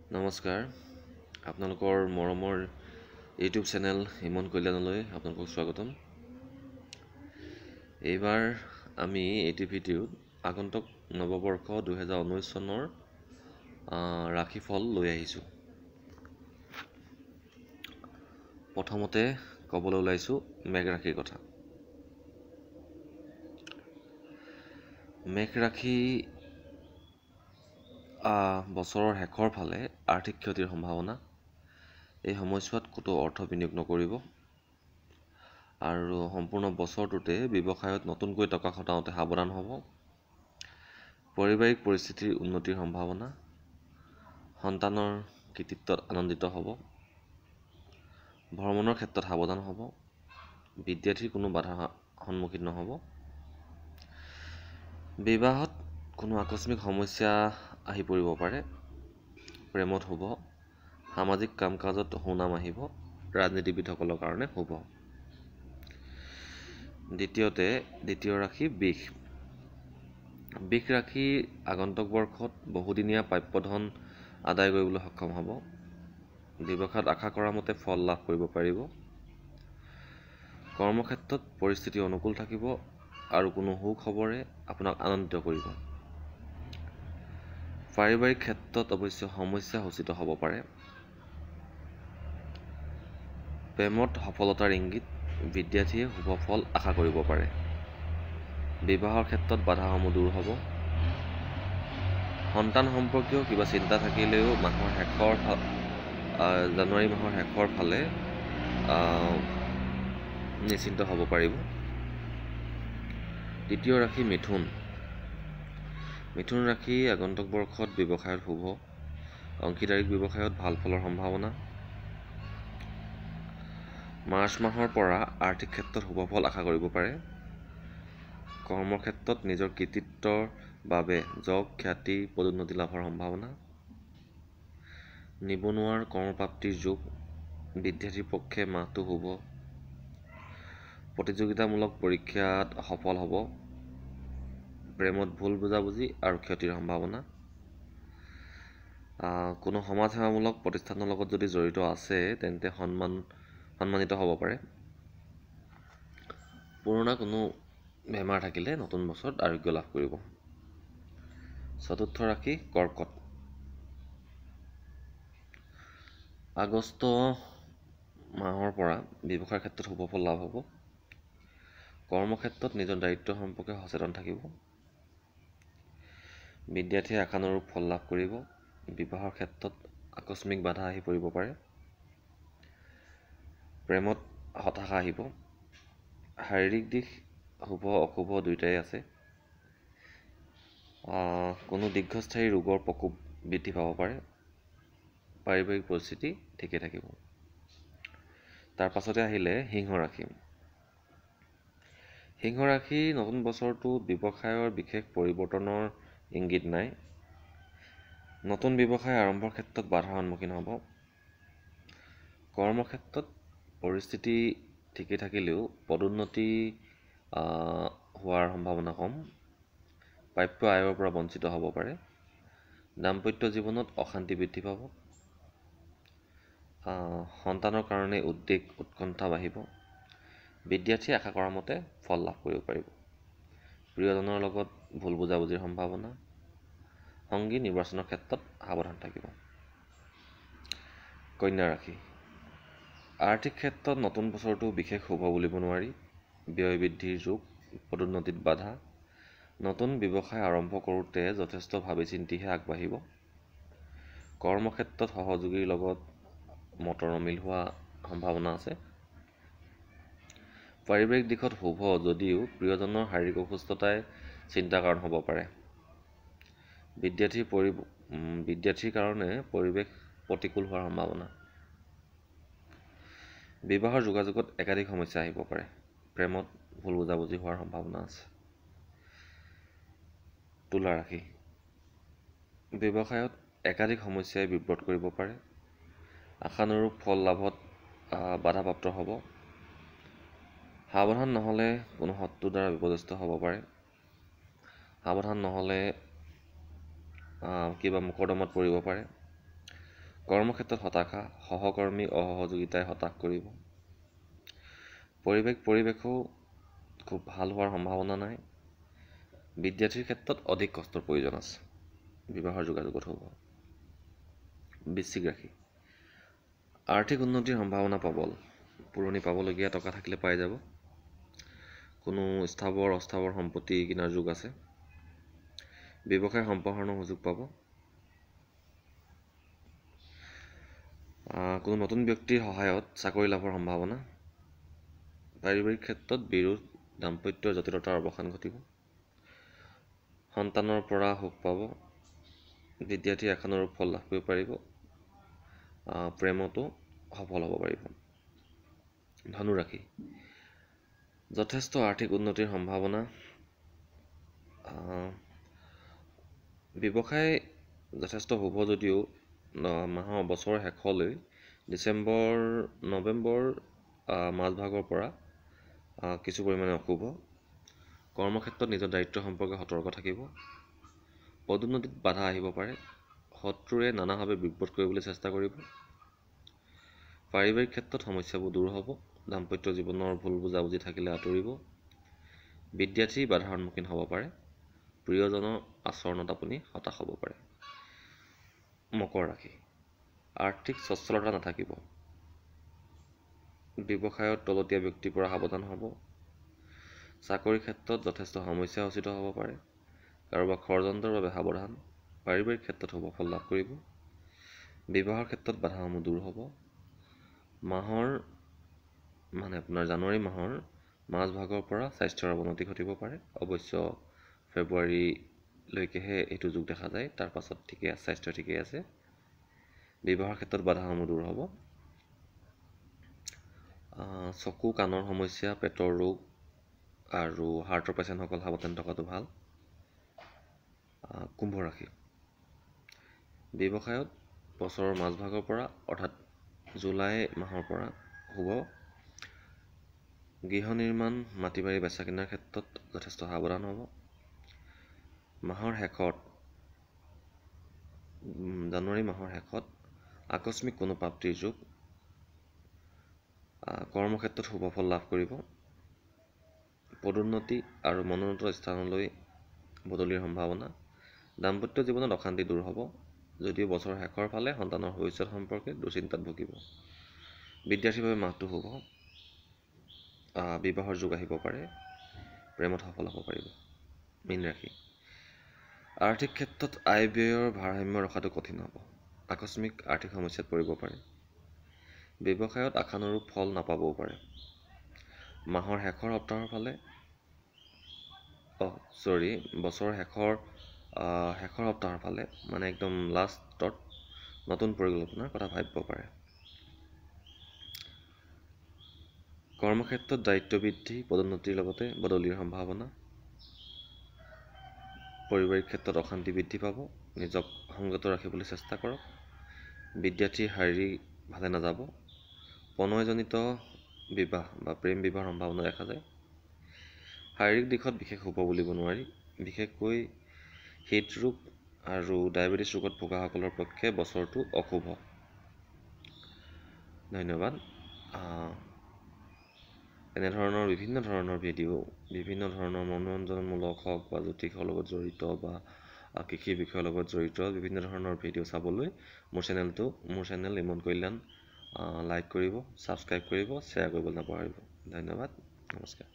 নমস্কাৰ, আপোনালোকৰ মৰমৰ ইউটিউব চেনেল ইমন কল্যাণলৈ আপোনালোকক স্বাগতম। এইবাৰ আমি এইটো ভিডিঅ'ত আগন্তুক নৱবৰ্ষ 2019 চনৰ ৰাশিফল লৈ আহিছোঁ। প্ৰথমতে ক'বলৈ ওলাইছোঁ মেঘ ৰাশিৰ কথা। মেঘ ৰাশি বছৰৰ শেষৰ ফালে আৰ্থিক ক্ষতিৰ সম্ভাৱনা। এই সময়ছোৱাত ক'তো অৰ্থ বিনিয়োগ নকৰিব আৰু সম্পূৰ্ণ বছৰটোতে ব্যৱসায়ত নতুনকৈ টকা খটাওঁতে সাৱধান হ'ব। পাৰিবাৰিক পৰিস্থিতিৰ উন্নতিৰ সম্ভাৱনা। সন্তানৰ কৃতিত্বত আনন্দিত হ'ব। ভ্ৰমণৰ ক্ষেত্ৰত সাৱধান হ'ব। বিদ্যাৰ্থীৰ কোনো বাধাৰ সন্মুখীন নহ'ব। বিবাহত কোনো আকস্মিক সমস্যা আহি পৰিব পাৰে। প্ৰেমত শুভ। সামাজিক কাম কাজত সুনাম আহিব। ৰাজনীতিবিদসকলৰ কাৰণে শুভ। দ্বিতীয় ৰাশি বৃষ। বৃষ ৰাশি আগন্তুক বৰ্ষত বহুদিনীয়া প্ৰাপ্য ধন আদায় কৰিবলৈ সক্ষম হ'ব। ব্যৱসায়ত আশা কৰা মতে ফল লাভ কৰিব পাৰিব। কৰ্মক্ষেত্ৰত পৰিস্থিতি অনুকূল থাকিব আৰু কোনো সুখবৰে আপোনাক আনন্দিত কৰিব। পাৰিবাৰিক ক্ষেত্ৰত অৱশ্যে সমস্যা সূচিত হ'ব পাৰে। প্ৰেমত সফলতাৰ ইংগিত। বিদ্যাৰ্থীয়ে শুভ ফল আশা কৰিব পাৰে। বিবাহৰ ক্ষেত্ৰত বাধাসমূহ দূৰ হ'ব। সন্তান সম্পৰ্কীয় কিবা চিন্তা থাকিলেও মাহৰ শেষৰ জানুৱাৰী মাহৰ শেষৰ ফালে নিশ্চিন্ত হ'ব পাৰিব। তৃতীয় ৰাশি মিথুন। মিথুন ৰাশি আগন্তুক বৰ্ষত ব্যৱসায়ত শুভ। অংশীদাৰিক ব্যৱসায়ত ভাল ফলৰ সম্ভাৱনা। মাৰ্চ মাহৰ পৰা আৰ্থিক ক্ষেত্ৰত শুভ ফল আশা কৰিব পাৰে। কৰ্মক্ষেত্ৰত নিজৰ কৃতিত্বৰ বাবে যশ, খ্যাতি, পদোন্নতি লাভৰ সম্ভাৱনা। নিবনুৱাৰ কৰ্মপ্ৰাপ্তিৰ যোগ। বিদ্যাৰ্থীৰ পক্ষে মাহটো শুভ। প্ৰতিযোগিতামূলক পৰীক্ষাত সফল হ'ব। প্ৰেমত ভুল বুজাবুজি আৰু ক্ষতিৰ সম্ভাৱনা। কোনো সমাজ সেৱামূলক প্ৰতিষ্ঠানৰ লগত যদি জড়িত আছে তেন্তে সন্মানিত হ'ব পাৰে। পুৰণা কোনো বেমাৰ থাকিলে নতুন বছৰত আৰোগ্য লাভ কৰিব। চতুৰ্থ ৰাশি কৰ্কট। আগষ্ট মাহৰ পৰা ব্যৱসায়ৰ ক্ষেত্ৰত শুভ ফল লাভ হ'ব। কৰ্মক্ষেত্ৰত নিজৰ দায়িত্ব সম্পৰ্কে সচেতন থাকিব। বিদ্যাৰ্থীয়ে আশানুৰূপ ফল লাভ কৰিব। বিবাহৰ ক্ষেত্ৰত আকস্মিক বাধা আহি পৰিব পাৰে। প্ৰেমত হতাশা আহিব। শাৰীৰিক দিশ শুভ অশুভ দুয়োটাই আছে। কোনো দীৰ্ঘস্থায়ী ৰোগৰ প্ৰকোপ বৃদ্ধি পাব পাৰে। পাৰিবাৰিক পৰিস্থিতি ঠিকে থাকিব। তাৰ পাছতে আহিলে সিংহ ৰাশি। সিংহ ৰাশি নতুন বছৰটো ব্যৱসায়ৰ বিশেষ পৰিৱৰ্তনৰ ইংগিত নাই। নতুন ব্যৱসায় আৰম্ভৰ ক্ষেত্ৰত বাধাৰ সন্মুখীন হ'ব। কৰ্মক্ষেত্ৰত পৰিস্থিতি ঠিকে থাকিলেও পদোন্নতি হোৱাৰ সম্ভাৱনা কম। প্ৰাপ্য আয়ৰ পৰা বঞ্চিত হ'ব পাৰে। দাম্পত্য জীৱনত অশান্তি বৃদ্ধি পাব। সন্তানৰ কাৰণে উদ্বেগ, উৎকণ্ঠা বাঢ়িব। বিদ্যাৰ্থীয়ে আশা কৰা মতে ফল লাভ কৰিব পাৰিব। প্ৰিয়জনৰ লগত ভুল বুজাবুজিৰ সম্ভাৱনা। সংগী নিৰ্বাচনৰ ক্ষেত্ৰত সাৱধান থাকিব। কন্যা ৰাশি আৰ্থিক ক্ষেত্ৰত নতুন বছৰটো বিশেষ শুভ বুলিব নোৱাৰি। ব্যয় বৃদ্ধিৰ যোগ, পদোন্নতিত বাধা। নতুন ব্যৱসায় আৰম্ভ কৰোঁতে যথেষ্ট ভাবি চিন্তিহে আগবাঢ়িব। কৰ্মক্ষেত্ৰত সহযোগীৰ লগত মতৰ অমিল হোৱা সম্ভাৱনা আছে। পাৰিবাৰিক দিশত শুভ যদিও প্ৰিয়জনৰ শাৰীৰিক অসুস্থতাই চিন্তাৰ কাৰণ হ'ব পাৰে। বিদ্যাৰ্থীৰ কাৰণে পৰিৱেশ প্ৰতিকূল হোৱাৰ সম্ভাৱনা। বিবাহৰ যোগাযোগত একাধিক সমস্যা আহিব পাৰে। প্ৰেমত ভুল বুজাবুজি হোৱাৰ সম্ভাৱনা আছে। তুলা ৰাশি ব্যৱসায়ত একাধিক সমস্যাই বিব্ৰত কৰিব পাৰে। আশানুৰূপ ফল লাভত বাধাপ্ৰাপ্ত হ'ব। সাৱধান নহ'লে কোনো শত্ৰুৰ দ্বাৰা বিপদস্ত হ'ব পাৰে। সাৱধান নহ'লে কিবা মোকৰ্দমাত পৰিব পাৰে। কৰ্মক্ষেত্ৰত হতাশা, সহকৰ্মী অসহযোগিতাই হতাশ কৰিব। পৰিৱেশো খুব ভাল হোৱাৰ সম্ভাৱনা নাই। বিদ্যাৰ্থীৰ ক্ষেত্ৰত অধিক কষ্টৰ প্ৰয়োজন আছে। বিবাহৰ যোগাযোগত হ'ব। বৃশ্চিক ৰাশি, আৰ্থিক উন্নতিৰ সম্ভাৱনা প্ৰবল। পুৰণি পাবলগীয়া টকা থাকিলে পাই যাব। কোনো স্থাৱৰ অস্থাৱৰ সম্পত্তি কিনাৰ যোগ আছে। ব্যৱসায় সম্প্ৰসাৰণৰ সুযোগ পাব। কোনো নতুন ব্যক্তিৰ সহায়ত চাকৰি লাভৰ সম্ভাৱনা। পাৰিবাৰিক ক্ষেত্ৰত বিৰোধ, দাম্পত্যৰ জটিলতাৰ অৱসান ঘটিব। সন্তানৰ পৰা সুখ পাব। বিদ্যাৰ্থীয়ে আশানুৰূপ ফল লাভ কৰিব পাৰিব। প্ৰেমতো সফল হ'ব পাৰিব। ধনুৰাশি, যথেষ্ট আৰ্থিক উন্নতিৰ সম্ভাৱনা। ব্যৱসায় যথেষ্ট শুভ যদিও মাহৰ বছৰৰ শেষলৈ ডিচেম্বৰ নৱেম্বৰ মাজভাগৰ পৰা কিছু পৰিমাণে অশুভ। কৰ্মক্ষেত্ৰত নিজৰ দায়িত্ব সম্পৰ্কে সতৰ্ক থাকিব। পদোন্নতিত বাধা আহিব পাৰে। শত্ৰুৱে নানাভাৱে বিব্ৰত কৰিবলৈ চেষ্টা কৰিব। পাৰিবাৰিক ক্ষেত্ৰত সমস্যাবোৰ দূৰ হ'ব। দাম্পত্য জীৱনৰ ভুল বুজাবুজি থাকিলে আঁতৰিব। বিদ্যাৰ্থী বাধাৰ সন্মুখীন হ'ব পাৰে। প্ৰিয়জনৰ আচৰণত আপুনি হতাশ হ'ব পাৰে। মকৰ ৰাশি, আৰ্থিক সচ্ছলতা নাথাকিব। ব্যৱসায়ত তলতীয়া ব্যক্তিৰ পৰা সাৱধান হ'ব। চাকৰিৰ ক্ষেত্ৰত যথেষ্ট সমস্যা সূচিত হ'ব পাৰে। কাৰোবাৰ ষড়যন্ত্ৰৰ বাবে সাৱধান। পাৰিবাৰিক ক্ষেত্ৰত শুভ ফল লাভ কৰিব। বিবাহৰ ক্ষেত্ৰত বাধাসমূহ দূৰ হ'ব। মাহৰ মানে আপোনাৰ জানুৱাৰী মাহৰ মাজভাগৰ পৰা স্বাস্থ্যৰ অৱনতি ঘটিব পাৰে। অৱশ্য ফেব্ৰুৱাৰীলৈকেহে এইটো যোগ দেখা যায়, তাৰ পাছত ঠিকে আছে, স্বাস্থ্য ঠিকেই আছে। বিবাহৰ ক্ষেত্ৰত বাধাসমূহ দূৰ হ'ব। চকু কাণৰ সমস্যা, পেটৰ ৰোগ আৰু হাৰ্টৰ পেচেণ্টসকল সাৱধান থকাটো ভাল। কুম্ভ ৰাশি, ব্যৱসায়ত বছৰৰ মাজভাগৰ পৰা অৰ্থাৎ জুলাই মাহৰ পৰা শুভ। গৃহ নিৰ্মাণ, মাটি বাৰী বেচা কিনাৰ ক্ষেত্ৰত যথেষ্ট সাৱধান হ'ব। মাহৰ শেষত জানুৱাৰী মাহৰ শেষত আকস্মিক কোনো প্ৰাপ্তিৰ যোগ। কৰ্মক্ষেত্ৰত শুভ ফল লাভ কৰিব। পদোন্নতি আৰু মনোনীত স্থানলৈ বদলিৰ সম্ভাৱনা। দাম্পত্য জীৱনত অশান্তি দূৰ হ'ব যদিও বছৰৰ শেষৰ ফালে সন্তানৰ ভৱিষ্যত সম্পৰ্কে দুশ্চিন্তাত ভুগিব। বিদ্যাৰ্থীৰ বাবে মাহটো শুভ। বিবাহৰ যোগ আহিব পাৰে। প্ৰেমত সফল হ'ব পাৰিব। মীন ৰাশি, আৰ্থিক ক্ষেত্ৰত আয় ব্যয়ৰ ভাৰসাম্য ৰখাটো কঠিন হ'ব। আকস্মিক আৰ্থিক সমস্যাত পৰিব পাৰে। ব্যৱসায়ত আশানুৰূপ ফল নাপাবও পাৰে। মাহৰ শেষৰ সপ্তাহৰ ফালে বছৰৰ শেষৰ সপ্তাহৰ ফালে মানে একদম লাষ্টত নতুন পৰিকল্পনাৰ কথা ভাবিব পাৰে। কৰ্মক্ষেত্ৰত দায়িত্ব বৃদ্ধি, পদোন্নতিৰ লগতে বদলিৰ সম্ভাৱনা। পাৰিবাৰিক ক্ষেত্ৰত অশান্তি বৃদ্ধি পাব। নিজক সংযত ৰাখিবলৈ চেষ্টা কৰক। বিদ্যাৰ্থীৰ শাৰীৰিক ভালে নাযাব। প্ৰণয়জনিত বিবাহ বা প্ৰেম বিবাহৰ সম্ভাৱনা দেখা যায়। শাৰীৰিক দিশত বিশেষ শুভ বুলিব নোৱাৰি। বিশেষকৈ হৃদৰোগ আৰু ডায়েবেটিছ ৰোগত ভোগাসকলৰ পক্ষে বছৰটো অশুভ। ধন্যবাদ। এনেধৰণৰ বিভিন্ন ধৰণৰ ভিডিঅ', বিভিন্ন ধৰণৰ মনোৰঞ্জনমূলক হওক বা জ্যোতিষৰ লগত জড়িত বা কৃষি বিষয়ৰ লগত জড়িত বিভিন্ন ধৰণৰ ভিডিঅ' চাবলৈ মোৰ চেনেল ইমন কল্যাণ লাইক কৰিব, ছাবস্ক্ৰাইব কৰিব, শ্বেয়াৰ কৰিবলৈ নাপাহৰিব। ধন্যবাদ, নমস্কাৰ।